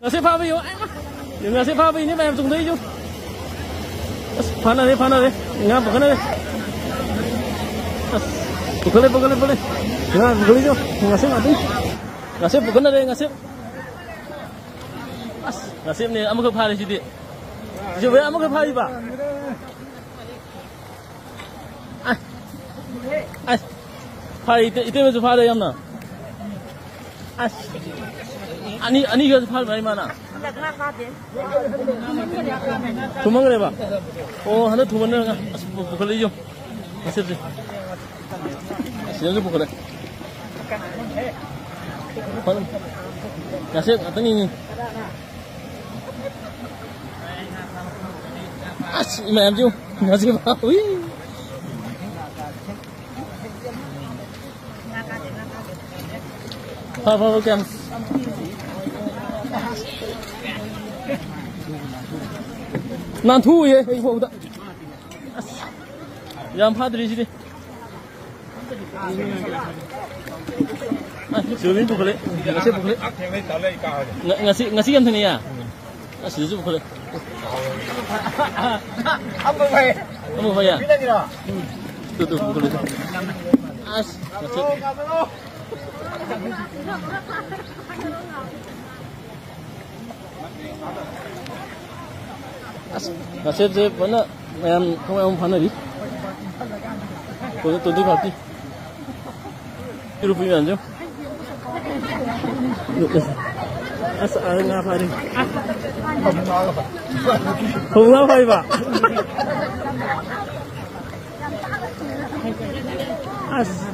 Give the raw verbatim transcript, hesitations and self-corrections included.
ꯉꯁꯤ ꯐꯥꯕ ꯌꯦꯡꯉꯣ꯫ ꯑꯩꯃꯥ! ꯉꯁꯤ ꯐꯥꯕꯩꯅꯦ ꯃꯌꯥꯝ ꯆꯣꯡꯗꯣꯏꯁꯨ꯫ ꯑꯁ, ꯐꯥꯅꯔꯦ, ꯐꯥꯅꯔꯦ꯫ ꯉꯥ ꯄꯨꯈꯠꯅꯔꯦ꯫ ꯑꯁ, ꯄꯨꯈꯠꯂꯦ, ꯄꯨꯈꯠꯂꯦ, ꯄꯨꯈꯠꯂꯦ꯫ ꯉꯥ ꯄꯨꯈꯠꯂꯤꯁꯨ꯫ ꯉꯁꯤ ꯉꯥꯛꯇꯅꯤ꯫ ꯉꯁꯤ ꯄꯨꯈꯠꯅꯔꯦ, ꯉꯁꯤ꯫ ꯑꯁ, ꯉꯁꯤꯅꯦ ꯑꯃꯈꯛ ꯐꯥꯔꯦ ꯁꯤꯗꯤ꯫ ꯁꯤꯕꯨ ꯑꯃꯈꯛ ꯐꯥꯔꯤꯕ? ꯑꯁ, ꯑꯁ, ꯐꯥꯔꯦ, ꯏꯇꯩ-, ꯏꯇꯩꯃꯁꯨ ꯐꯥꯔꯦ ꯌꯥꯝꯅ꯫ ꯑꯁ, ꯑꯅꯤ, ꯑꯅꯤꯒꯁꯨ ꯐꯥꯔꯦ ꯏꯃꯥꯅ꯫ ꯍꯟꯗꯛ ꯉꯥ ꯐꯥꯗꯦ꯫ ꯊꯨꯝꯃꯟꯈ꯭ꯔꯦꯕ? ꯑꯣ, ꯍꯟꯗꯛ ꯊꯨꯝꯃꯟꯗꯅ ꯉꯥ-, ꯑꯁ, ꯄꯨ-, ꯄꯨꯈꯠꯂꯛꯏꯁꯦ ꯌꯦꯡꯉꯨ꯫ ꯉꯁꯤꯗꯤ꯫ ꯑꯁꯤꯗꯁꯨ ꯄꯨꯈꯠꯂꯦ꯫ ꯉꯁꯤ ꯉꯥꯛꯇꯪ ꯌꯦꯡꯉꯤ꯫ ꯑꯁ, ꯃꯌꯥꯝꯁꯤ ꯌꯦꯡꯉꯨ꯫ ꯉꯁꯤ ꯐꯥ-, ꯎꯏ꯫ ꯐꯥ-, ꯐꯥ-, ꯐꯥ-, ꯀꯌꯥꯝ ꯅꯥꯟꯊꯨꯏꯌꯦ ꯑꯩ ꯐꯥꯎꯗ꯫ ꯑꯁ, ꯌꯥꯝ ꯐꯥꯗ꯭ꯔꯤ ꯁꯤꯗꯤ꯫ ꯑ, ꯁꯤꯔꯣꯝꯗꯒꯤ ꯄꯨꯈꯠꯂꯦ꯫ ꯉꯁꯤ ꯄꯨꯈꯠꯂꯦ꯫ ꯉ-, ꯉꯁꯤ, ꯉꯁꯤ ꯌꯥꯝ ꯊꯦꯡꯅꯩꯌꯦ꯫ ꯑꯁ, ꯁꯤꯗꯁꯨ ꯄꯨꯈꯠꯂꯦ꯫ ꯑꯃ ꯐꯩꯌꯦ? ꯇꯨ, ꯇꯨ, ꯄꯨꯈꯠꯂꯦ, ꯇꯨ꯫ ꯑꯁ, ꯉꯁꯤ꯫ ꯑꯁ, ꯉꯁꯤꯁꯦ ꯐꯖꯅ ꯃꯌꯥꯝ ꯊꯋꯥꯏ ꯌꯥꯎꯅ ꯐꯥꯅꯔꯤ꯫ ꯇꯣꯟꯗꯨ, ꯇꯣꯟꯗꯨ ꯈꯥꯛꯇꯤ꯫ ꯏꯔꯨꯞꯄꯤ ꯃꯌꯥꯝꯁꯦ꯫ ꯑꯁ, ꯑꯥ, ꯉꯥ ꯐꯥꯔꯤ꯫ ꯐꯕꯨꯡ ꯉꯥ ꯐꯥꯔꯤꯕ? ꯑꯁ꯫